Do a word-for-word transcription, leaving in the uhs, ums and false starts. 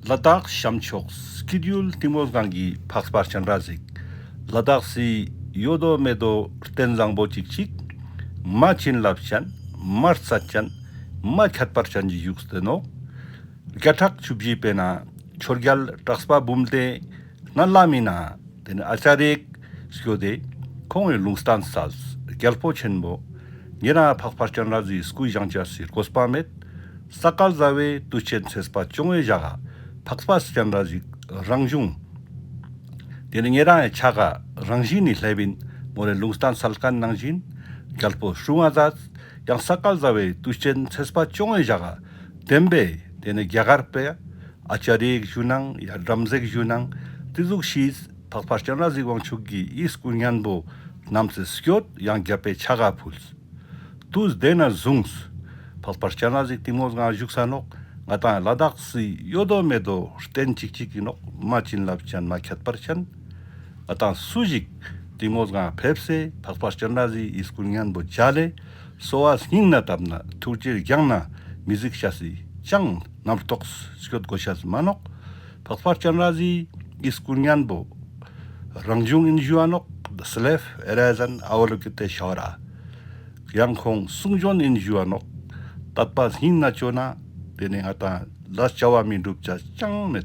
ལ་དྭགས་ཤམ་ཕྱོགས་སྐྱིད་ཡུལ་གཏིང་མོ་སྒང་གི་འཕགས་པ་སྤྱན་རས་གཟིགས། ལ་དྭགས་སི་ཡོད་དོ་མེད་དོ་རྟེན་བཟང་པོ་ཅིག་ཅིག་མ་བྱིན་རླབས་ཅན་མ་རྩ་ཅན་མ་ཁྱད་པར་ཅན་གྱི་བཞུགས་ཏེ་ནོག་བརྒྱ་ཕྲག་བཅུ་བཞི་པའི་ནང་ཆོས་རྒྱལ་གྲགས་པ་འབུམ་ལྡེ་ནན་ལ་མི་ན་དེ་ནི་ཨ་ཙརྱ་སྐྱོད་དེ་ཁོང་ངི་ལུང་བསྟན་སལ། རྒྱལ་པོ་ཆེན་པོ་ཉེ་རང་འཕགས་པ་སྤྱན་རས་གཟིགས་སྐུ་བཞེངས་ཅེས་སི་དགོས་པ་མེད། ས་ག་ཟླ་བའི་དུས་ཆེན་ཚེས་པ་བཅོ་ལྔའི་ཞག་འཕགས་པ་སྤྱན་རས་གཟིགས་རང་བྱུང་དེ་ནི་ཉེ་རང་ངི་ཕྱག་ག་རང་བཞིན་ནི་སླེབ་ཨིན་མོལ་ཏེ་ལུང་བསྟན་སལ་ཁན་ནང་བཞིན་རྒྱལ་པོ་སྲུང་ང་མཛད། ཡང་ས་ག་ཟླ་བའི་དུས་ཆེན་ཚེས་པ་བཅོ་ལྔའི་ཞག་ག་བདེན་པའི་དེ་ནི་རྒྱ་གར་པའི་ཨ་ཙརྱ་ཞུ་ནང་ཡ་བྲམ་ཟེ་ཞུ་ནང་དེ་ཟུག་ཤིས་འཕགས་པ་སྤྱན་རས་གཟིགས་དབང་ཕྱུག་གི་ཡིད་སྐུ་སྙན་པོ་རྣམས་སི་སྐྱོད་ཡང་རྒྱལ་པོའི་ཕྱག་ག་ཕུལ། དུས་དེ་ནས་བཟུང་འཕགས་པ་སྤྱན་རས་གཟིགས་གཏིང་མོ་སྒང་བཞུགས་ས་ནོག་ང་ཏང་ལ་དྭགས་སི་ཡོད་དོ་མེད་དོ་རྟེན་ཅིག་ཅིག་ཨིན་ནོག་མ་བྱིན་རླབས་ཅན་མ་ཁྱད་པར་ཅན། ང་ཏང་སུ་ཞིག་གཏིང་མོ་སྒང་ཕེབས་སེ་འཕགས་པ་སྤྱན་རས་གཟིགས་ཡིད་སྐུ་སྙན་པོ་མཇལ་ལེ་གསོལ་བ་སྙིང་ནས་བཏབ་ན་ཐུགས་རྗེ་བསྐྱངས་ན་མི་གཟིགས་ཤེས་སི་ཅང་རྣམ་རྟོག་སྐྱོད་དགོས་ཤེས་མ་ནོག་འཕགས་པ་སྤྱན་རས་གཟིགས་ཡིད་སྐུ་སྙན་པོ་རང་བྱུང་ཨིན་ཞུའ་ནོག་སླེབས་ཨེ་རེ་ཟན་ཨ་བ་ལོ་ཀི་ཏེ་ཤྭ་ར། ཡང་ཁོང་གསུང་བྱོན་ཨིན་ཞུའ་ནོག་དད་པ་སྙིང་ནས་ཅོ་ན་དེ་ནི་ང་ཏང་ལས་བྱ་བ་མི་འགྲུབ་ཅེས་ཅང་མེད།